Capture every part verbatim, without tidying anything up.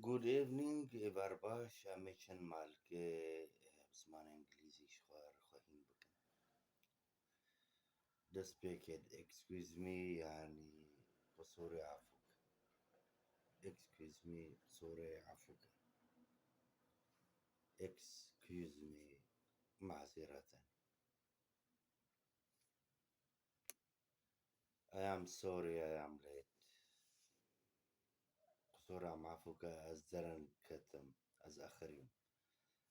Good evening, êvar baş, em ê çend malkê, eh, bi zimanê îngilîzî ji xwe re xwehîn bikin. Dest pê ket, excuse me, yanî, qisûrê efû ke. Excuse me, qisûrê efû ke. Excuse me, mazîreten. I am sorry, I am late. Qisûra me efû ke, ez dereng ketim, ez exirîm.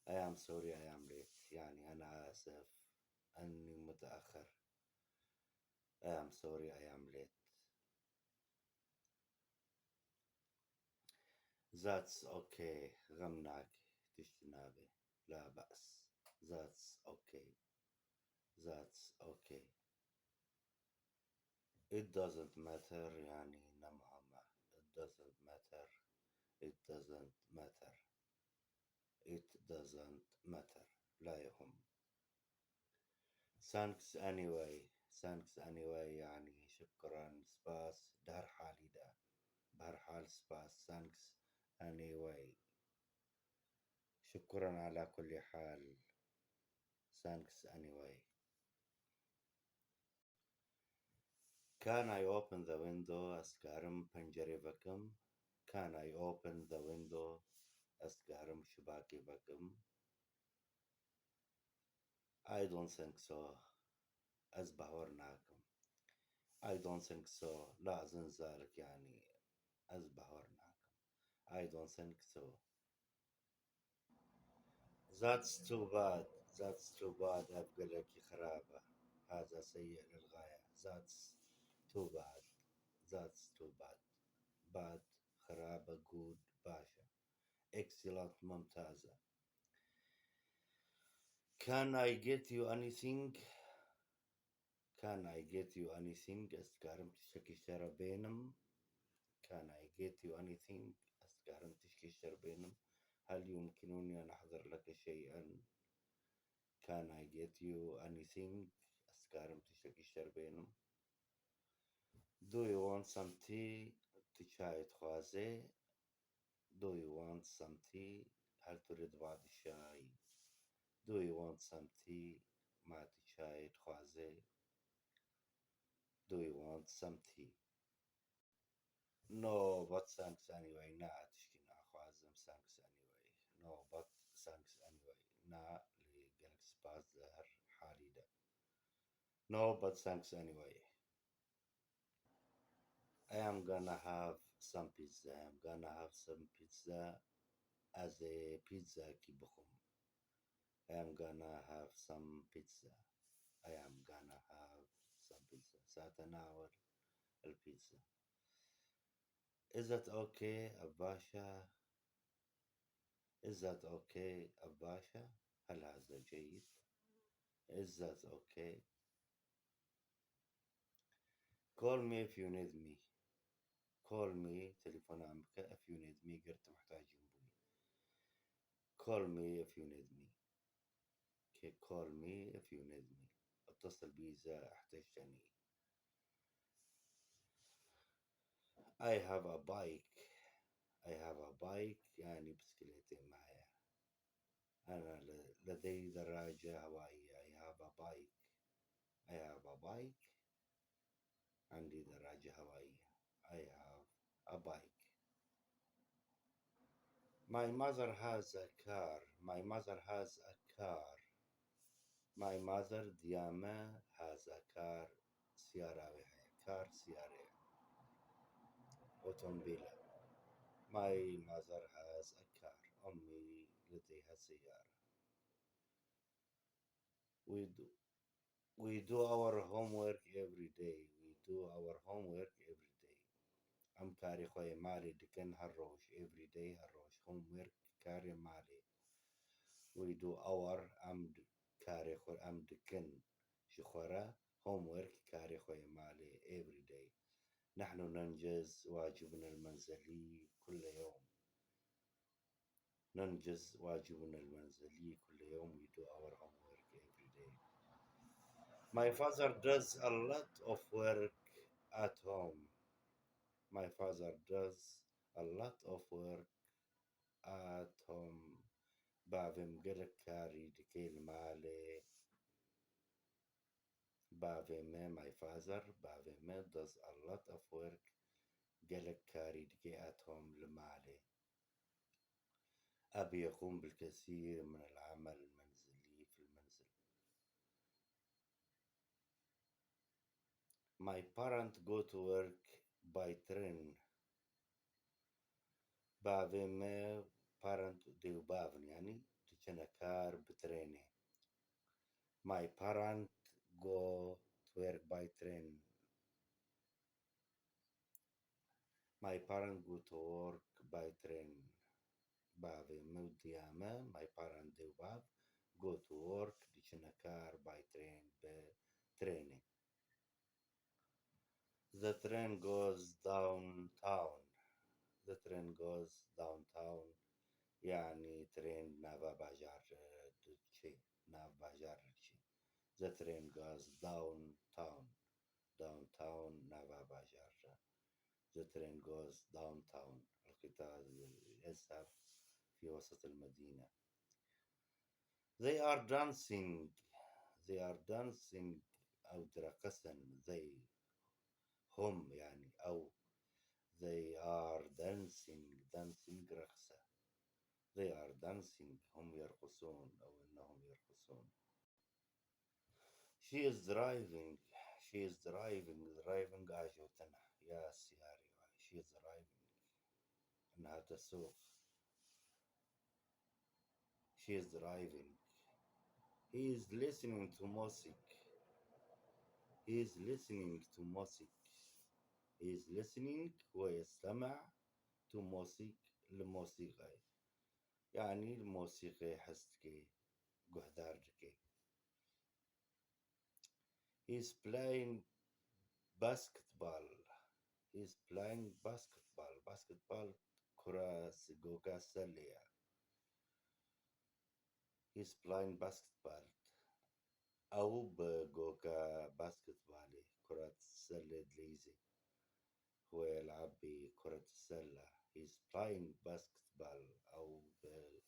I am sorry, I am late. Yani, أنا آسف أني متأخر. I am sorry, I am late. That's okay. Xem nake. Tiştî nabe. La be's. That's okay. That's okay. It doesn't matter, yani, ne muhim e. It doesn't matter. It doesn't matter. It doesn't matter. La yehum. Thanks anyway. Thanks anyway, yani, şukran, spas, di her halî de. Bi her hal, spas. Thanks anyway. Şukran ala kulli hal. Thanks anyway. Can I open the window? Ez karim pencerê vekim? Can I open the window? Ez karim şibakê vekim? I don't think so. Ez bawer nakim. I don't think so. La zin zalik, yani, ez bawer nakim. I don't think so. That's too bad. That's too bad. Ev gelekî xirab e. هذا سيء للغاية. That's too bad. That's too bad. Bad, xirab e, good, baş e. Excellent, mumtaz e. Can I get you anything? Can I get you anything? Ez dikarim tiştekî ji te re bênim? Can I get you anything? Ez dikarim tiştekî ji te re bênim? هل يمكنني أن أحضر لك شيئا? Can I get you anything? Ez dikarim tiştekî ji te re bênim? Do you want some tea? Tu çayê dixwazê? Do you want some tea? هل تريد بعض الشاي? Do you want some tea? Ma tu çayê dixwazê? Do you want some tea? No, but thanks anyway. Na, tişkî naxwazim. Thanks anyway. No, but thanks anyway. Na, lê gelek spas di her halî de. No, but thanks anyway. I am gonna have some pizza. I am gonna have some pizza. Ez ê pîzzakî bixwim. I am gonna have some pizza. I am gonna have some pizza. سأتناول البيتزا. Is that okay? Ev baş e. Is that okay? Ev baş e. هل هذا جيد? Is that okay? Call me if you need me. Call me, telefona min bike, if you need me, ger tu muhtacî min bûyî. Call me if you need me. Okay, call me if you need me. اتصل بي إذا احتجتني. I have a bike. I have a bike, يعني بسكليتي معايا. أنا ل-، لدي دراجة هوائية. I have a bike. I have a bike. عندي دراجة هوائية. I have a bike. My mother has a car. My mother has a car. My mother, diya me, has a car, siyara wê heye. Car, siyare ye. Otomobîl e. My mother has a car. أمي لديها سيارة. We do, we do our homework every day. We do our homework every day. Em karê xwe yê malê dikin her roj. Every day, her roj. Homework, karê malê. We do our, em di-, karê xwe em dikin ji xwe re. Homework, karê xwe yê malê. Every day. نحن ننجز واجبنا المنزلي كل يوم. ننجز واجبنا المنزلي كل يوم. We do our homework every day. My father does a lot of work at home. My father does a lot of work at home. Bavê min gelek karî dike li malê. Bavê me, my father, bavê me does a lot of work, gelek karî dike at home, li malê. أبي يقوم بالكثير من العمل المنزلي في المنزل. My parent go to work by train. Bavê me, parent dê û bav in, yanî diçine kar bi trênê. My parent go to work by train. My parent go to work by train. Bavê me û diya me, my parent dê û bav, go to work, diçine kar, by train, bi trênê. The train goes downtown. The train goes downtown. Yanî trên nava bajar, e, diçe, nav bajar diçe. The train goes downtown. Downtown, nava bajar. The train goes downtown. القطار يذهب في وسط المدينة. They are dancing. They are dancing. Ew direqisin. They, hum, yanî ew. They are dancing. Dancing, reqse. They are dancing. هم يرقصون أو إنهم يرقصون. She is driving. She is driving. Driving, ajotine ya siyarê. She is driving. إنها تسوق. She is driving. He is listening to music. He is listening to music. He is listening, هو يستمع, to music, لموسيقى. يعني الموسيقى hez dike, guhdar dike. He is playing basketball. He is playing basketball. Basketball, kura s-, goka selê ya. He is playing basketball. Ew bi goka basketbalê, kura selê dileyîzê. هو يلعب بكرة السلة. He is playing basketball. Ew bi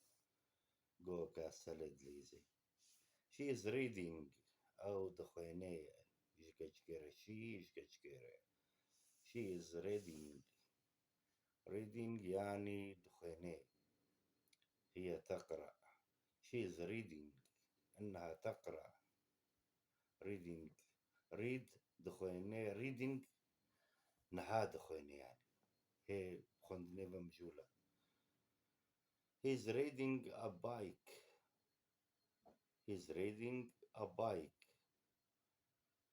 goka selê dileyîzê. She is reading. Ew dixwêne. Ji keçikê re. She, ji keçikê re. She is reading. Reading, yanî dixwêne. هي تقرأ. She is reading. إنها تقرأ. Reading. Read, dixwêne. Reading, niha dixwêne yanî. Hê xwendinê ve mijûl e. He is riding a bike. He is riding a bike.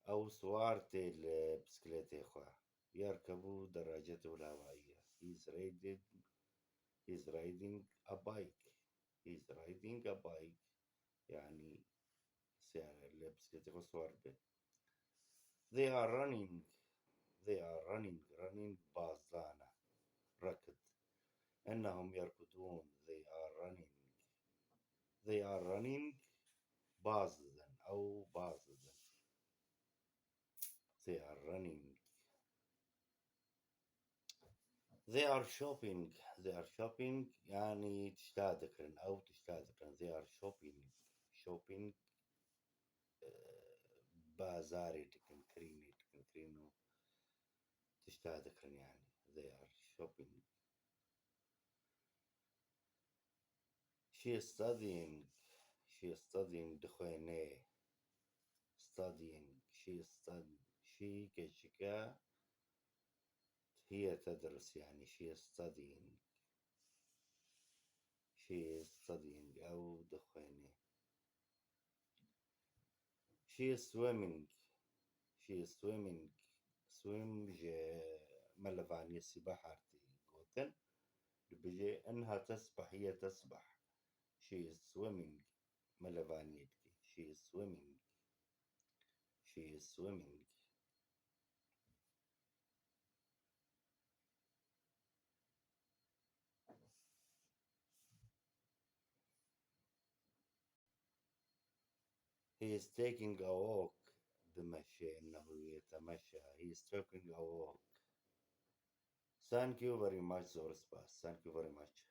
Ew siwar tê li bisikletê xwe. يركب دراجته الهوائية. He is riding, he is riding a bike. He is riding a bike. Yani siyare li bisikletê xwe siwar dibe. They are running. They are running. Running, bazdana. ركض. إنهم يركضون. They are running. They are running. Baz didin. Ew baz didin. They are running. They are shopping. They are shopping. Yani tişta dikirin. Ew tişta dikirin. They are shopping. Shopping. E, bazarê dikin, kirînê dikin, kirîn û tişta dikirin yani. They are shopping. She is studying. She is studying. Dixwêne. Studying. She is stud-, she keçike. هي تدرس يعني. She is studying. She is studying. Ew dixwêne. She is swimming. She is swimming. Swim ji melevaniyê sîbahar tê gotin. Dibêje إنها تسبح. هي تسبح. She is swimming. Melevaniyê dike. She is swimming. She is swimming. He is taking a walk. Dimeşe, إنه يتمشى. He is taking a walk. Thank you very much, zor spas. Thank you very much.